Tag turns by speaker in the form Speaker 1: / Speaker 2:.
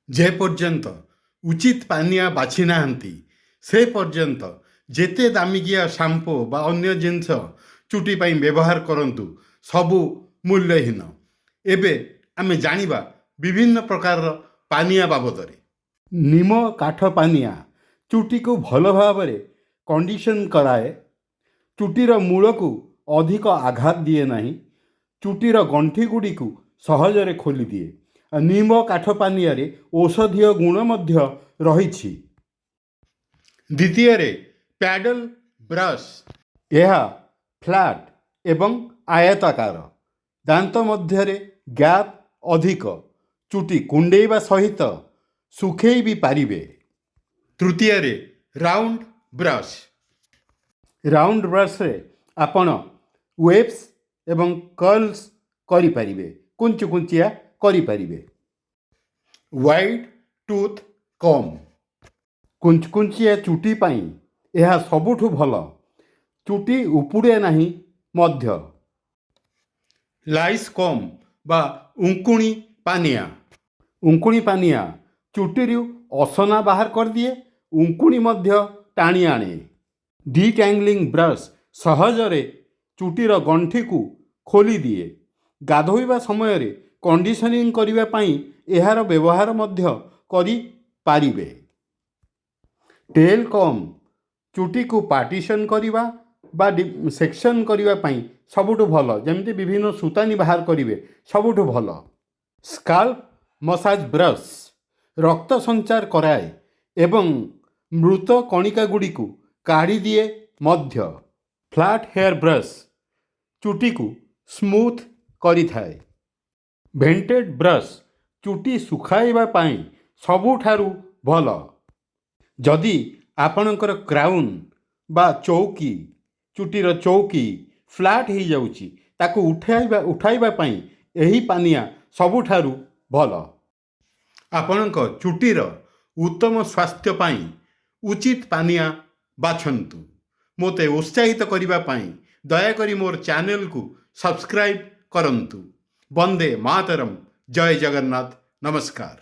Speaker 1: ଯେ ପର୍ଯ୍ୟନ୍ତ ଉଚିତ ପାନିଆ ବାଛି ନାହାନ୍ତି, ସେ ପର୍ଯ୍ୟନ୍ତ ଯେତେ ଦାମିକିଆ ସାମ୍ପୋ ବା ଅନ୍ୟ ଜିନିଷ ଚୁଟି ପାଇଁ ବ୍ୟବହାର କରନ୍ତୁ, ସବୁ ମୂଲ୍ୟହୀନ। ଏବେ ଆମେ ଜାଣିବା ବିଭିନ୍ନ ପ୍ରକାରର ପାନିଆ ବାବଦରେ। ନିମ କାଠ ପାନିଆ ଚୁଟିକୁ ଭଲ ଭାବରେ କଣ୍ଡିସନ୍ କରାଏ, ଚୁଟିର ମୂଳକୁ ଅଧିକ ଆଘାତ ଦିଏ ନାହିଁ, ଚୁଟିର ଗଣ୍ଠି ଗୁଡ଼ିକୁ ସହଜରେ ଖୋଲିଦିଏ। ଆଉ ନିମ୍ବ କାଠ ପାନିଆରେ ଔଷଧୀୟ ଗୁଣ ମଧ୍ୟ ରହିଛି। ଦ୍ୱିତୀୟରେ ପ୍ୟାଡଲ୍ ବ୍ରସ୍। ଏହା ଫ୍ଲାଟ୍ ଏବଂ ଆୟତାକାର, ଦାନ୍ତ ମଧ୍ୟରେ ଗ୍ୟାପ୍ ଅଧିକ, ଚୁଟି କୁଣ୍ଡେଇବା ସହିତ ଶୁଖେଇ ବି ପାରିବେ। ତୃତୀୟରେ ରାଉଣ୍ଡ ବ୍ରସ୍। ରାଉଣ୍ଡ ବ୍ରସ୍ରେ ଆପଣ ୱେଭ୍ସ ଏବଂ କର୍ଲସ୍ କରିପାରିବେ, କୁଞ୍ଚୁ କୁଞ୍ଚିଆ କରିପାରିବେ। ୱାଇଡ୍ ଟୁଥ୍ କମ୍। କୁଞ୍ଚକୁଞ୍ଚିଆ ଚୁଟି ପାଇଁ ଏହା ସବୁଠୁ ଭଲ। ଚୁଟି ଉପୁଡ଼େ ନାହିଁ ମଧ୍ୟ। ଲାଇସ୍ କମ୍ ବା ଉଙ୍କୁଣି ପାନିଆ। ଉଙ୍କୁଣି ପାନିଆ ଚୁଟିରୁ ଅସନା ବାହାର କରିଦିଏ, ଉଙ୍କୁଣି ମଧ୍ୟ ଟାଣି ଆଣେ। ଡିଟ୍ୟାଙ୍ଗଲିଂ ବ୍ରସ୍ ସହଜରେ ଚୁଟିର ଗଣ୍ଠିକୁ ଖୋଲିଦିଏ। ଗାଧୋଇବା ସମୟରେ କଣ୍ଡିସନିଂ କରିବା ପାଇଁ ଏହାର ବ୍ୟବହାର ମଧ୍ୟ କରିପାରିବେ। ଟେଲ୍ କମ୍ ଚୁଟିକୁ ପାର୍ଟିସନ୍ କରିବା ବା ସେକ୍ସନ୍ କରିବା ପାଇଁ ସବୁଠୁ ଭଲ। ଯେମିତି ବିଭିନ୍ନ ସୁତାନି ବାହାର କରିବେ, ସବୁଠୁ ଭଲ। ସ୍କାଲ୍ପ ମସାଜ ବ୍ରସ୍ ରକ୍ତ ସଞ୍ଚାର କରାଏ ଏବଂ ମୃତ କଣିକା ଗୁଡ଼ିକୁ କାଢ଼ିଦିଏ ମଧ୍ୟ। ଫ୍ଲାଟ୍ ହେୟାର ବ୍ରସ୍ ଚୁଟିକୁ ସ୍ମୁଥ୍ କରିଥାଏ। ଭେଣ୍ଟେଡ୍ ବ୍ରସ୍ ଚୁଟି ଶୁଖାଇବା ପାଇଁ ସବୁଠାରୁ ଭଲ। ଯଦି ଆପଣଙ୍କର କ୍ରାଉନ୍ ବା ଚଉକି, ଚୁଟିର ଚଉକି ଫ୍ଲାଟ୍ ହେଇଯାଉଛି, ତାକୁ ଉଠାଇବା ପାଇଁ ଏହି ପାନିଆ ସବୁଠାରୁ ଭଲ। ଆପଣଙ୍କ ଚୁଟିର ଉତ୍ତମ ସ୍ୱାସ୍ଥ୍ୟ ପାଇଁ ଉଚିତ ପାନିଆ ବାଛନ୍ତୁ। ମୋତେ ଉତ୍ସାହିତ କରିବା ପାଇଁ ଦୟାକରି ମୋର ଚ୍ୟାନେଲକୁ ସବସ୍କ୍ରାଇବ୍ କରନ୍ତୁ। ବନ୍ଦେ ମାତରମ୍। ଜୟ ଜଗନ୍ନାଥ। ନମସ୍କାର।